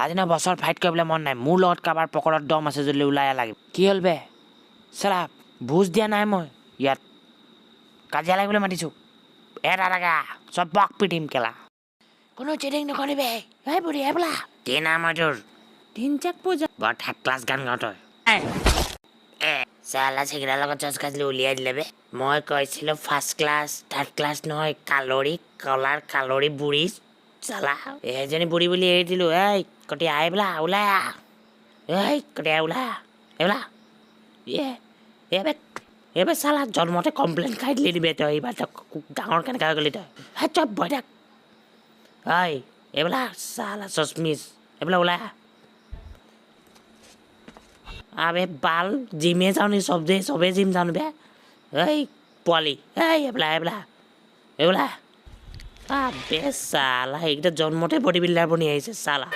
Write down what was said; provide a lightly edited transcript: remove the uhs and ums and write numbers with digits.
আজি ন বছৰ ফাইট কৰিবলৈ মন নাই। মোৰ লগত কাৰোবাৰ পকৰত দম আছে যদি ওলাই লাগে। কি হ'ল বে চালা? ভোজ দিয়া নাই মই ইয়াত, কাজিয়া লাগিবলৈ মাতিছোঁ। এটা এটাকে আহ, চবক পিটিম কেলা। কোনো চিটিং নকৰিবে। এই বুঢ়ী, এই বোলা, কি নাম হয় তোৰ? ঢিনচাক পূজা। বৰ থাৰ্ড ক্লাছ গান গাওঁ তই। এ চালা, চিগৰাৰ লগত চচ খাইছিলো, উলিয়াই দিলে বে। মই কৈছিলো ফাৰ্ষ্ট ক্লাছ, থাৰ্ড ক্লাছ নহয়। কালৰি কলাৰ কালৰি বুঢ়ী চালা, সেইজনী বুঢ়ী বুলি এৰি দিলো। এই কটীয়া, এইবোলা ওলাই আহ। এই কটীয়া, ওলাই আহ, এইবোলা। এ এইবে এইবে চালা, জন্মতে কমপ্লেইন খাই দিলি দিবে তই। এইবাৰ তই ডাঙৰ কেনেকুৱা হৈ গ'লি তই? হে চব বহি থাক। ঐ এইবোলা চালা, চচমিচ, এইবোলা ওলাই আহ। আবে বাল, জিমে যাওঁ নি? চব চবেই জিম যাওঁ নি বে? এই পোৱালি, এই এইবোলা, এইবোলা, এইবোলা। আবে চালা, সেইকেইটা জন্মতে বডি বিল্ডাৰ বনি আহিছে চালা।